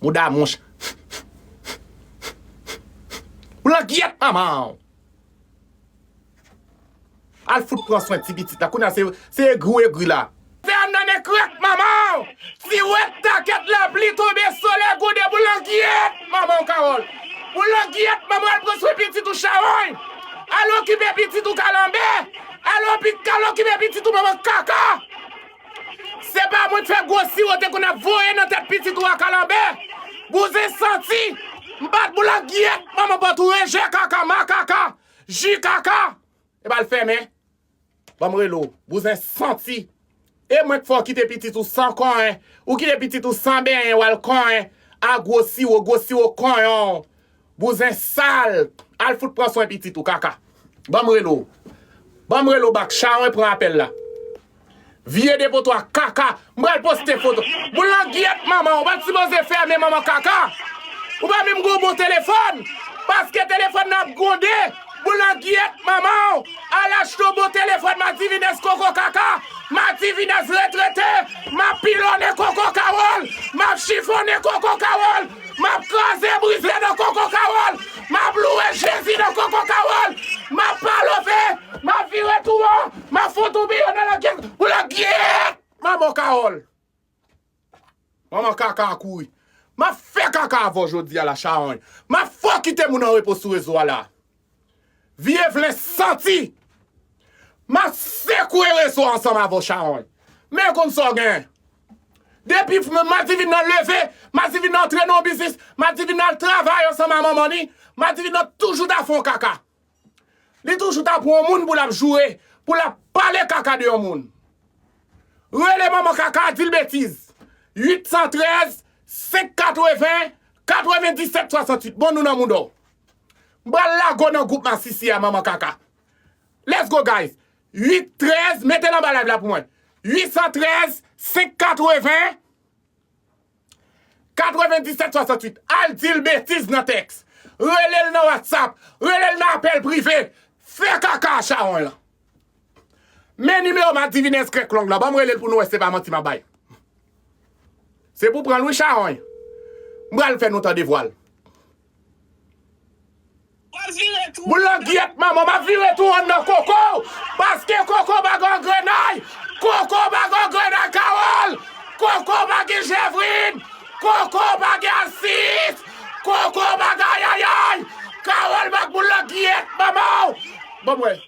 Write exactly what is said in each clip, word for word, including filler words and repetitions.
Mouda mouch. Boulangyèt manman w. Al fout pran swen ti pitit la. Kounye a se, se egri w egri la. Fè annane krèk manman w. Siwèt takèt lapli tonbe solèy gode boulangyèt manman w Kawòl. Boulangyèt manman w al pran swen pitit ou chawony. Al okipe pitit ou kalanbè. Al opi-, al okipe pitit ou manman kaka. Se pa mwen k fè gwo siwo te konn ap voye nan tèt pitit ou a kalanbè. Bouzen santi. M bat boulangyèt manman pòt ou rejè kaka makaka. Ji kaka. Epa l fèmen. Ban m rele w. Bouzen santi. E mwen k fè w kite pitit ou san konyen. Ou kite pitit ou san benyen w al konyen. A gwo siwo, gwo siwo konyen w. Bouzen sal. Al fout pran swen pitit ou kaka. Ban m rele w. Ban m rele w bak. Chawony pran apèl la. Vye depotwa kaka. M pral poste foto. Boulangyèt manman w. Ou pa t sipoze fèmen manman kaka. Ou pa menm gen yon bon telefòn. Paske telefòn nan ap gwonde. Boulangyèt manman w. Al achte yon bon telefòn madivinèz koko kaka. Madivinèz retrete. M ap pilonnen koko Kawòl. M ap chifonnen koko Kawòl. M ap kraze brize nan koko Kawòl. M ap louwe Jezi nan koko Kawòl. M ap palove. M ap vire tou an. M ap fout ou biyo nan lagyèt. Boulangyèt manman Kawòl. Manman kaka a kouri. M ap fè kaka avè w jodi a la, chawony. M ap fè w kite moun an repo sou rezo a la. Vye vlen santi. M ap sekwe rezo a ansanm avè w, chawony. Men konn sa w gen. Depi f-, Madivin nan leve, Madivin nan antre nan yon biznis, Madivin nan al travay ansanm a manman li, Madivin nan toujou ta fè yon kaka. Li toujou ta pran yon moun pou l ap joure, pou l ap pale kaka de yon moun. Rele manman kaka a, di l betiz. Uit san trèz, senk katreven, katrevenndisèt swasanntuit. Bon, nou nan mouda w. M pral lage w nan gwoup masisi a, manman kaka. Let's go, guys. Uit trèz, mete l anba live la pou mwen. Uit san trèz, senk katreven, katrevenndisèt swasanntuit. Al di l betiz nan tèks. Rele l nan WhatsApp. Rele l nan apèl prive. Fè kaka a chawony lan. Men nimewo madivinèz krèk long lan. Ban m rele l pou nou wè si se pa manti m ap bay. Se pou pran l wi, chawony. M pral fè nou tande vwa l. Boulangyèt manman, m ap vire tou an nan koko w. Paske koko pa gen angrenay. Koko pa gen angrenay Kawòl. Koko pa gen jèvrin. Koko pa gen alsiyis. Koko pa gen ayayay. Kawòl bak boulangyèt manman w. Bon, mwen.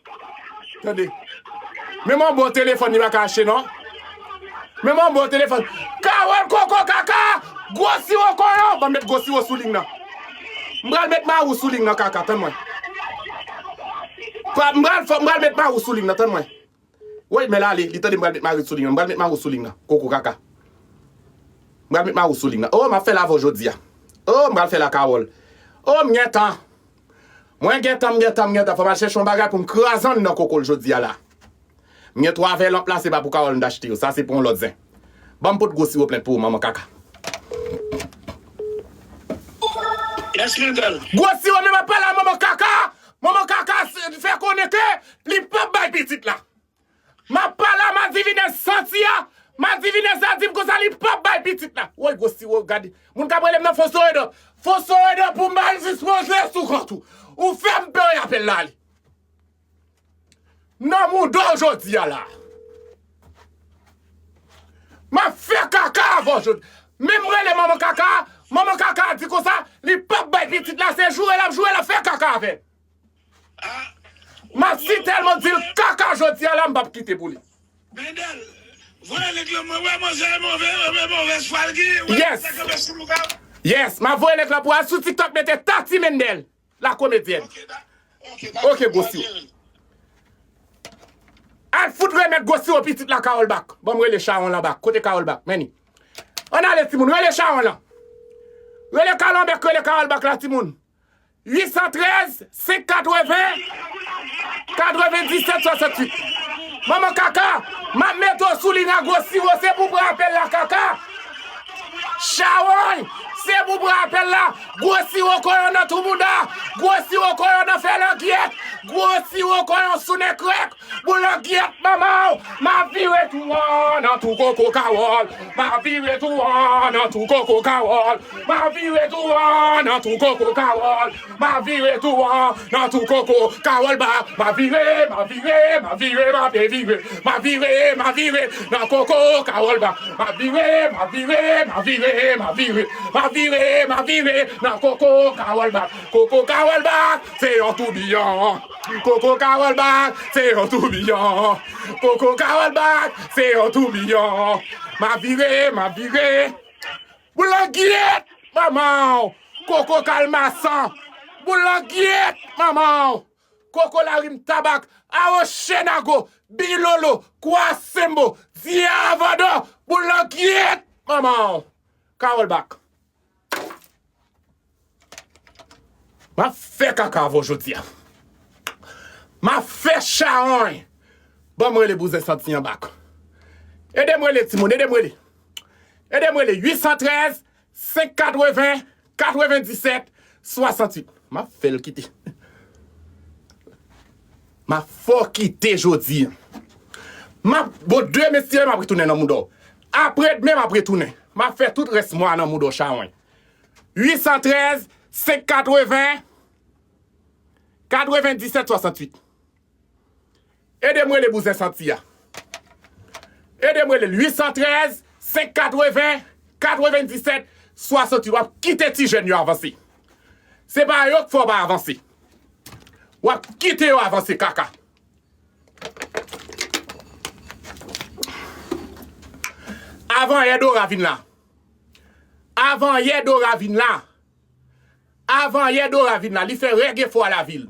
Tande. Men m an bon telefòn, li pa ka achte non. Men m an bon telefòn. Kawòl koko kaka. Gwo siwo konyon. Ban m met gwo siwo sou liy nan. M pral met mari w sou liy nan kaka, tann mwen. Pra-, m pral fè, m pral met mari w sou liy nan, tann mwen. Woy, men l ale, li tande m pral met mari w sou liy nan. M pral met mari w sou liy nan. Koko kaka. M pral met mari w sou liy nan. Oh, m ap fè l avè w jodi a. Oh, m pral fè l a Kawòl. Oh, m gentan. Mwen gentan, m gentan, m gentan. Fò m al chèche yon bagay pou m kraze anndan koko l jodi a la. M gen twa vè lanp la, se pa pou Kawòl m t achte yo. Sa se pou yon lòt zen. Ban m pot gwo siwo plent pou ou, manman kaka. Yes, Lindel. Gwo siwo, men m ap pale a manman kaka. Manman kaka s-, fè konnen ke li p ap bay pitit la. M ap pale a madivinèz santi a. Madivinèz la di m konsa li p ap bay pitit la. Woy, gwo siwo, gade. Moun k ap rele m nan fo soredan. Fo soredan pou m bay l dispoze sou kont ou. Ou fè m pè apèl la ale. Nan mouda w jodi a la. M ap fè kaka avè w jodi. Men m rele manman kaka. Manman kaka a di konsa, li p ap bay pitit la, se joure l ap joure, l ap fè kaka avè l. M ap si tèlman di l kaka jodi a la, m p ap kite pou li. Mendel, voye link lan, mwen wè manzè e move, e move espwa l gen, wè Yes. Sa kanpe sou lou ka. Yes, m ap voye link lan pou al sou TikTok, mete Tati Mendel, la comédienne. Ok, da-, ok, da-, Ok, gwo siwo. Al fout remèt gwo siwo pitit la Kawòl bak. Ban m rele chawony lan bak. Kote Kawòl bak? Men li. Ann ale timoun, rele chawony lan. Rele kalanbè k rele Kawòl bak la timoun. Uit san trèz, senk katreven, katrevendisèt swasanntuit. Manman kaka, m ap mete w sou liy nan gwo siwo, se pou pran apèl la kaka. Chawony, se pou pran apèl la. Gwo siwo konyon nan tou mouda. Gwo siwo konyon nan fè langyèt. Gwo siwo konyon sou nen krèk. Boul langyèt manman w. M ap vire tou an nan tou koko Kawòl. M ap vire tou an nan tou koko Kawòl. M ap vire tou an nan tou koko Kawòl. M ap vire tou an nan tou koko Kawòl ba. M ap vire, m ap vire, m ap vire, m ap vire. M ap vire, m ap vire nan koko Kawòl ba. M ap vire, m ap vire, m ap vire, m ap vire. M ap vire, m ap vire nan koko Kawòl ba. Koko Kawòl ba, se yon toubiyon. Koko Kawòl ba, se yon toubiyon. Koko Kawòl ba, se yon toubiyon. M ap vire, m ap vire. Boul langyèt manman w. Koko kalmasan. Boul langyèt manman w. Koko larim tabak. Awo chenago. Bilolo. Kwa sembo. Dye avandò. Boul langyèt manman w. Kawòl bak. M ap fè kaka avè w jodi a. M ap fè chawony. Ban m rele bouzen santi an bak. Ede m rele timoun, ede m rele. Ede m rele uit san trèz, senk katreven, katrevendisèt, swasanntuit. M ap fè l kite. M ap fè w kite jodi a. M ap, bon, demen si Dye vle m ap retounen nan mouda w. Apre demen m ap retounen. M ap fè tout rès mwa a nan mouda w chawony. Uit san trèz, senk katreven, katrevendisèt, swasanntuit. Ede m rele bouzen santi a. Ede m rele l. Uit san trèz, senk katreven, katrevendisèt, swasanntuit. W ap kite ti jèn yo avanse. Se pa yo k fè w pa avanse. W ap kite yo avanse, kaka. Avanyè Dora vin la. Avanyè Dora vin la. Avanyè Dora vin la. Li fè règ efò a lavil.